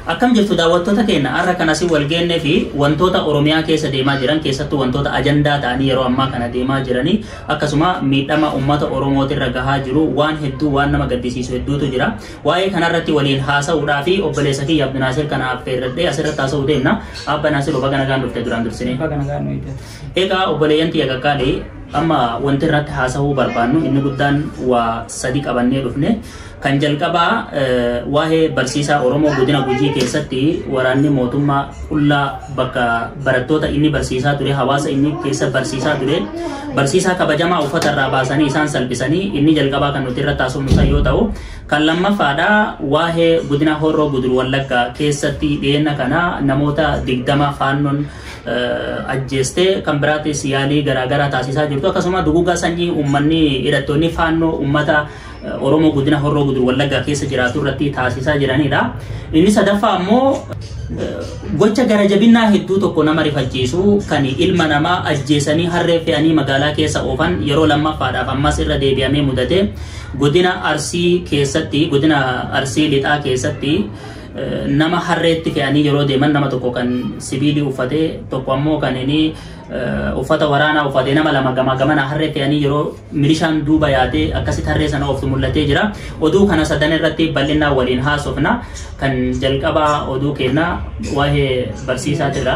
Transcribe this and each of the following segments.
Akkam jirtu daawwattoota keenya har'a kan asii wal geennee fi wantoota Oromiyaa keessa deemaa jiran keessattuu wantoota ajandaa ta'anii yeroo ammaa kana deemaa jiranii akkasuma miidhama uummata Oromootirra gahaa jiru waan hedduu waan nama gaddisiisu hedduutu jira. Waa'ee kanarratti waliin haasa'uudhaa fi obboleessa kiyya Abdinaasir kana affeerradhee asirratti haasa'uu deemna. Abba Naasir baga nagaan dhufte duraan dursinee. Baga nagaan nu eegdate. Egaa obboleeyyan tiyya qaqqaalii amma wanti irratti haasa'uu barbaannu inni guddaan waa sadi qabannee dhufne. Kan jalqabaa waa'ee barsiisaa Oromoo godina Gujii keessatti waraanni mootummaa qullaa bakka barattoota inni barsiisaa ture hawaasa inni keessa barsiisaa ture barsiisaa kabajamaa uffata irraa baasanii isaan salphisanii inni jalqabaa kan nuti irratti haasofnu san yoo ta'u kan lammaffaadha waa'ee godina Horroo Guduruu Wallaggaa keessatti dhiyeenya kana namoota 20 faannoon ajjeestee kan biraatis yaalii garaagaraa taasisaa jirtu akkasuma duguuggaa sanyii uummanni hidhattoonni faannoo uummata Oromoo godina Horroo Guduruu Wallaggaa keessa jiraatu irratti taasisaa jiranidha. Inni sadaffaa ammoo gocha gara jabinnaa hedduu tokko nama rifachiisu kan ilma namaa ajjeesanii harree fe'anii magaalaa keessa oofan yeroo lammaffaadhaaf ammas irra deebi'amee mudate godina Arsii keessatti godina Arsii lixaa keessatti nama harreetti fe'anii yeroo deeman nama tokko kan sibiilii uffatee tokko ammoo kan inni uffata waraanaa uffatee nama lama gamaa gamana harree fe'anii yeroo milishaan duuba yaatee akkasitti harree sana ooftu mul'atee jira. Oduu kana sadan irratti bal'inaan waliin haasofna. Kan jalqabaa oduu keenna waa'ee barsiisaatirra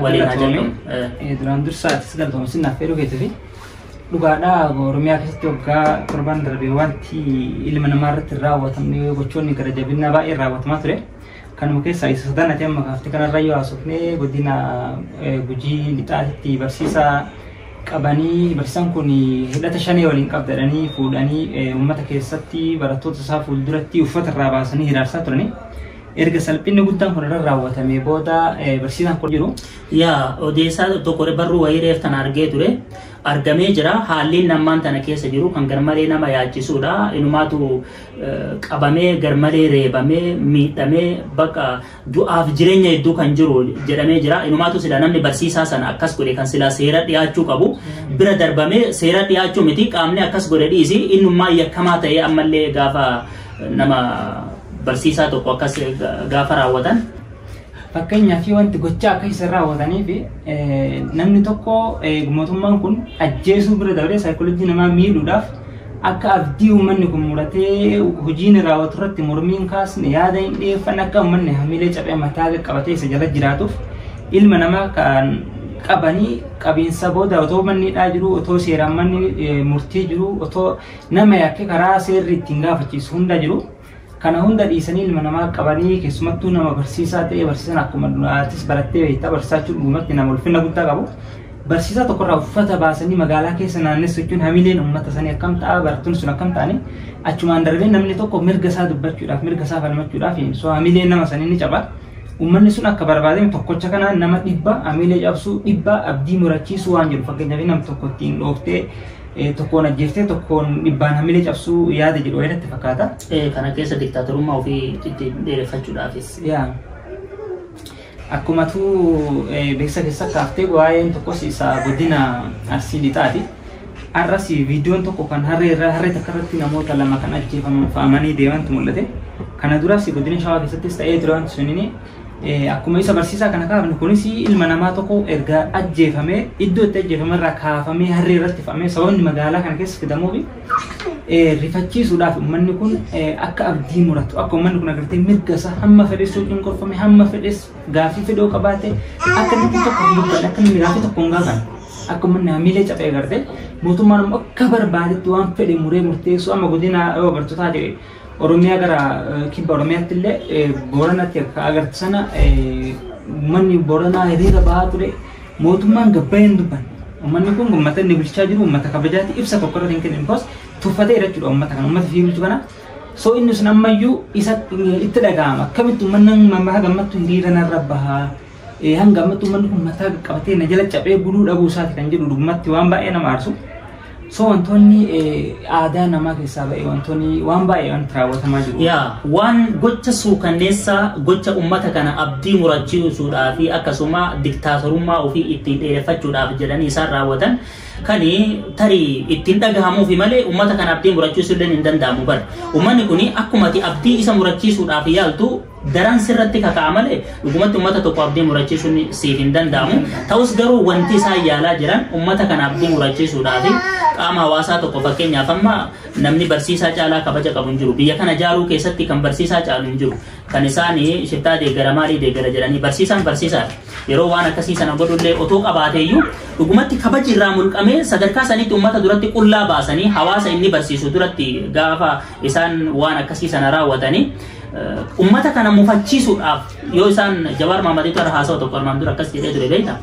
waliin haa jalqabnu. Duraan dursa atis galatoomsi naaf fedhuu keetii fi dhugaadhaa Oromiyaa keessatti waggaa torban darbe wanti ilma namaa irratti raawwatamne gochoonni gara jabinnaa baay'ee raawwatamaa ture. Kanuma keessaa isa sadan ati amma kaaftee kanarra yoo haasofne godina Gujii lixaatitti barsiisaa qabanii barsiisaan kun hidhata shanee waliin qabda jedhanii fuudhanii uummata keessatti barattoota isaa fuulduratti uffata irraa baasanii hiraarsaa turani. Erga salphinni guddaan kun irra raawwatamee booda barsiisaan kun jiru. Yaa odeessaa tokko barruu wayii reef tana argee ture. Argamee jira haalli nammaan tana keessa jiru kan garmalee nama yaachisuudha. Inumaatu qabamee garmalee reebamee miidhamee bakka du'aaf jireenya hedduu kan jiru jedhamee jira. Inumaatu sila namni barsiisaa sana akkas godhe kan sila seera dhiyaachuu qabu bira darbamee seera dhiyaachuu miti qaamni akkas godhe dhiisi innummaa yakkamaa ta'ee ammallee gaafa nama barsiisaa tokko akkas gaafa raawwatan. Fakkeenyaaf wanti gochaa akka isa raawwatanii fi namni tokko mootummaan kun ajjeesuu bira dabaree saayikooloojii namaa miidhuudhaaf akka abdii uummanni kun muratee hojiin raawwatu irratti mormiin kaasne yaada hin dhiyeeffanne akka uummanni hamilee caphee mataa qabatee isa jala jiraatuuf ilma namaa kan qabanii qabiinsa booda otoo manni hidhaa jiru otoo seeraan manni murtii jiru otoo nama yakkee karaa seerri ittiin gaafachiisu hunda jiru. Kana hunda dhiisanii ilma namaa qabanii keessumattuu nama barsiisaa ta'e barsiisaan akkuma duraatis barattee beektaa barsiisaa jechuun dhugumatti nama ulfina guddaa qabu. Barsiisaa tokkorraa uffata baasanii magaalaa keessa naannessu jechuun hamileen uummata sanii akkam ta'a barattoonni sun akkam ta'anii achumaan darbee namni tokko mirga isaa dubbachuudhaaf mirga isaa falmachuudhaaf so hamileen nama sanii ni caba. Uummanni sun akka barbaadame tokkocha kanaan nama dhibba hamilee cabsuu dhibba abdii murachiisuu waan jiru fakkeenyaaf nam tokko ittiin dhooftee tokkoon ajjeeftee tokkoon dhibbaan hamilee cabsuu yaada jedhu wayirratti fakkaata. Kana keessa diktaatorummaa ofii itti dheereffachuudhaafis. Yaa. Akkumatu beeksisa keessa kaaftee waa'een tokkos isa godina Arsii lixaati. Har'as viidiyoon tokko kan harree harree takka irratti namoota lama kan ajjeefaman fe'amanii deemantu mul'ate. Kana duras godina Shawaa keessattis ta'ee ture wanti sunini akkuma isa barsiisaa kana kaafne kunis ilma namaa tokko erga ajjeefamee iddoo itti ajjeefame irraa kaafamee harree irratti fe'amee sababni magaalaa kana keessa fidamuuf rifachiisuudhaaf uummanni kun akka abdii muratu akka uummanni kun agartee mirga isaa hamma fedhes yoo cunqurfame hamma fedhes gaaffii fedhoo qabaate akka namni tokko hin dubbanne akka namni gaaffii tokko hin gaafanne akka uummanni hamilee caphee agartee mootummaan immoo akka barbaadetti waan fedhe muree murteessuu amma godina yoo agartootaa ta'e Oromiyaa gara kibba Oromiyaatti illee Booranatti akka agarte sana uummanni Booranaa hiriira bahaa ture mootummaan gabbayee hin dubbanne. Uummanni kun uummata inni bulchaa jiru uummata kabajaati ibsa tokko irratti hin kennin because tuffatee jechuudha uummata kana uummata fi bulchu kana. So inni sun ammayyuu isa itti dhaga'ama akkamitti uummanni mammaa gammattu hiriira narra bahaa hanga ammatti uummanni kun mataa qabatee na jala caphee buluu dhabuu isaati kan jedhu dhugumatti waan baay'ee nama aarsu. So wantoonni aadaa namaa keessaa ba'e wantoonni waan baay'ee wanti raawwatamaa jiru. Yaa waan gocha suukanneessaa gocha uummata kana abdii murachiisuudhaa fi akkasuma diktaatorummaa ofii ittiin dheereffachuudhaaf jedhanii isaan raawwatan kan tarii ittiin dhagahamuufi malee uummata kana abdii murachiisuu illee hin danda'amu bara. Uummanni kun akkuma ati abdii isa murachiisuudhaaf yaaltu Daran sirratti kaka'a malee dhugumatti uummata tokko abdii murachiisuun siif hin danda'amu. Ta'us garuu wanti isaan yaalaa jiran uummata kana abdii murachiisuudhaaf qaama hawaasaa tokko fakkeenyaaf amma namni barsiisaa caalaa kabaja qabu hin jiru. Biyya kana ijaaruu keessatti kan barsiisaa caalu hin jiru. Kan isaan shiftaa deeggara maalii deeggara jedhanii barsiisaan barsiisaadha. Yeroo waan akkasii sana godhullee otoo qabaateeyyuu dhugumatti kabaji irraa mulqamee sadarkaa sanitti uummata duratti qullaa baasanii hawaasa inni barsiisu duratti gaafa isaan waan akkasii sana raawwatanii uummata kana mufachiisuudhaaf yoo isaan Jawaar Mahaammadiitu irra haasa'u tokko armaan dura akkas jedhee ture beektaa.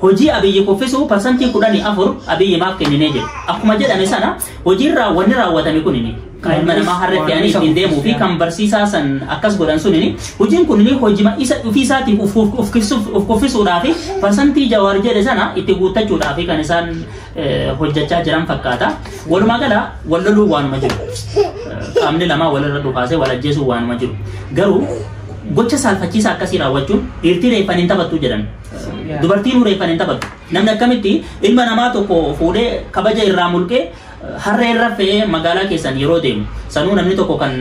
Hojii Abiyyi kuffisuu 14% Abiyyi maaf kenninee jedhe. Akkuma jedhame sana hojiirraa wanni raawwatame kunini kan ilma namaa harree fe'anii ittiin deemuu fi kan barsiisaa san akkas godhan sunini hojiin kunini hojima isa ofiisaatiin of kuffisuudhaa fi parsantii Jawaar jedhe sana itti guuttachuudhaa fi kan isaan hojjechaa jiran fakkaata. Walumaa gala wal loluu waanuma jiru. Qaamni lamaa walirra dhukaasee wal ajjeesuu waanuma jiru. Garuu gocha saalfachiisaa akkasii raawwachuun dhiirtii reeffan hin taphattu jedhan. Dubartiin reeffan hin taphattu. Namni akkamitti ilma namaa tokko fuudhee kabaja irraa mulqee harree irra fe'ee magaalaa keessan yeroo deemu sanuu namni tokko kan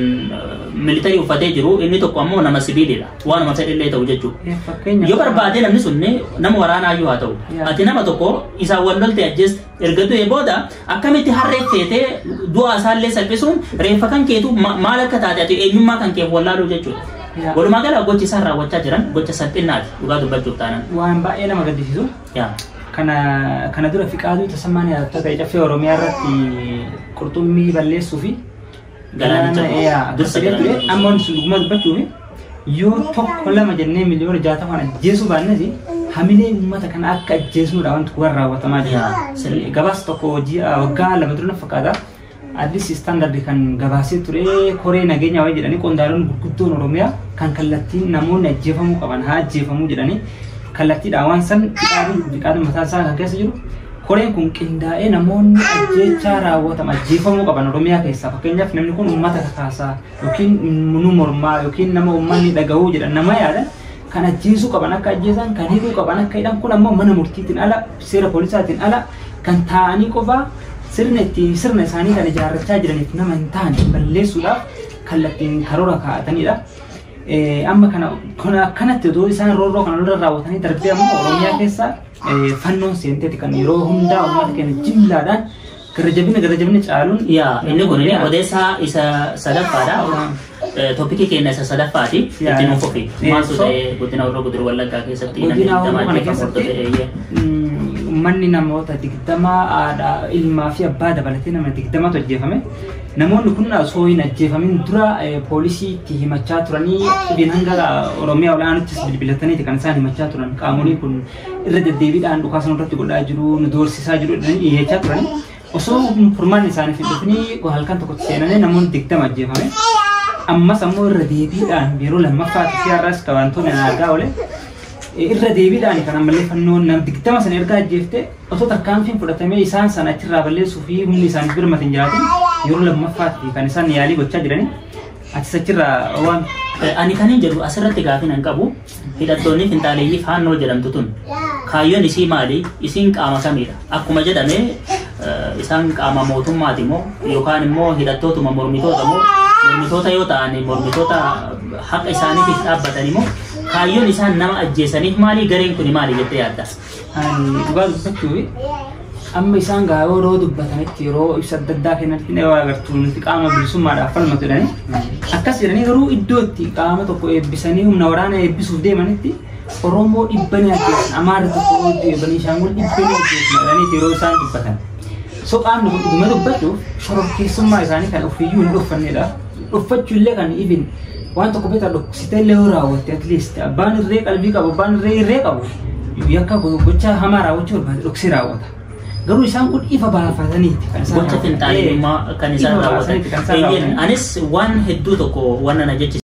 militarii uffatee jiru inni tokko ammoo nama sibiilidha. Waanuma fedhillee ta'u jechuudha. Yoo barbaade namni sun nama waraanaa iyyuu haa ta'u. Ati nama tokko isaan wal lolte ajjeeste erga du'ee booda akkamitti harree feetee du'a isaallee salphisuun reeffa kan keetu maal akka taate ati eenyummaa kan keef wallaaluu jechuudha. Walumaa gala gochi isaan raawwachaa jiran gocha salphinaati dhugaa dubbachuuf taanaan. Waan baay'ee nama gaddisiisu. Kana dura Fiqaaduu Tasammaan yaadattoo ta'e caffee Oromiyaa irratti qurxummii balleessuu fi galaanicha dursa ture. Amma wanti sun dhuguma dubbachuu fi yoo tokko lama jennee 60 miliyoona ajjeesuu baannes hamilee uummata kana akka ajjeesnuudha wanti kun raawwatamaa jira. Gabaasa tokko ji'a waggaa 2 dura fakkaata. Addis Standard kan gabaasee ture koree nageenyaa wayii jedhanii qondaalonni gurguddoon Oromiyaa kan kallattiin namoonni ajjeefamuu qaban haa ajjeefamuu jedhanii kallattiidhaan waan san Fiqaaduun mataa isaa kan keessa jiru koreen kun qindaa'ee namoonni ajjeechaa raawwatamu ajjeefamuu qaban Oromiyaa keessaa fakkeenyaaf namni kun uummata kakaasaa yookiin nu mormaa yookiin nama uummanni dhaga'uu jedhan nama yaadan kan ajjeesuu qaban akka ajjeesan kan hidhuu qaban akka hidhan kun ammoo mana murtiitiin ala seera poolisaatiin ala kan taa'anii qofaa sirna ittiin sirna isaanii kan ijaarrachaa jiraniif nama hin taane balleessuudhaaf kallattiin karoora kaa'atanidha. Amma kana akkanatti otoo isaan roorroo kana irra raawwatanii darbee ammoo Oromiyaa keessa fannoon seenteeti kan yeroo hundaa uummata keenya jimlaadhaan gara jabina caaluun. Yaa inni kun odeessaa isa sadaffaadha. Topikii keenya isa sadaffaati. Itti nuuf ofi. Maaltu ta'e godina Horroo Guduruu Wallaggaa keessatti namni 20 keessatti uummanni namoota 20 haadha ilmaa fi abbaa dabalatee nama 20tu ajjeefame. Namoonni kun osoo hin ajjeefamin dura poolisiitti himachaa turanii dhibeen hanga Oromiyaa olaanuttis bilbilataniiti kan isaan himachaa turan. Qaamoleen kun irra deddeebiidhaan dhukaasa nurratti godhaa jiru, nu doorsisaa jiru jedhanii dhiyeechaa turani. Osoo furmaanni isaaniif hin dhufnii halkan tokkotti seenanii namoonni 20 ajjeefame. Ammas ammoo irra deebiidhaan yeroo lammaffaatti fi har'as kan wantoonni argaa oole irra deebiidhaan kan ammallee fannoon nam 20 sana erga ajjeefte osoo tarkaanfiin fudhatamee isaan sana achirraa balleessuu fi humni isaaniif birmate hin jiraatin yeroo lammaffaatti kan isaan yaalii gochaa jiranii atis achirraa waan. Ani kan hin jedhu asirratti gaafii nan qabu hidhattoonni finxaaleeyyii faannoo jedhamtu tun kaayyoon isii maali? Isiin qaama kamiidha? Akkuma jedhame isaan qaama mootummaati moo yookaan immoo hidhattootuma mormitoota moo mormitoota yoo ta'an mormitoota haqa isaaniitiif dhaabbatan immoo kaayyoon isaan nama ajjeesaniif maali? Gareen kun maali jettee yaadda? Ani dhugaa dubbachuuf amma isaan gaa yeroo dubbatanitti yeroo ibsa adda addaa kennanitti ni agartu nuti qaama bilisummaadhaaf falmatu jedhanii akkas jedhanii garuu iddoo itti qaama tokko eebbisanii humna waraanaa eebbisuuf deemanitti Oromoo dhibba ni ajjeesan Amaarri tokko Beniishaangul dhibba ni ajjeesan jedhanii yeroo isaan dubbatan. So qaamni kun dhuguma dubbachuuf shororkeessummaa isaanii kan ofiiyyuu hin dhuffannedha. Dhuffachuu illee kan even waan tokko beektaa dhoksitee illee yoo raawwatte at least abbaan irree qalbii qabu abbaan irree irree qabu yakka gocha hamaa raawwachuu barbaade dhoksee raawwata. Garuu isaan kun ifa baafataniiti kan isaan Gocha finxaalummaa kan isaan raawwatan. Anis waan hedduu tokko waan na jechi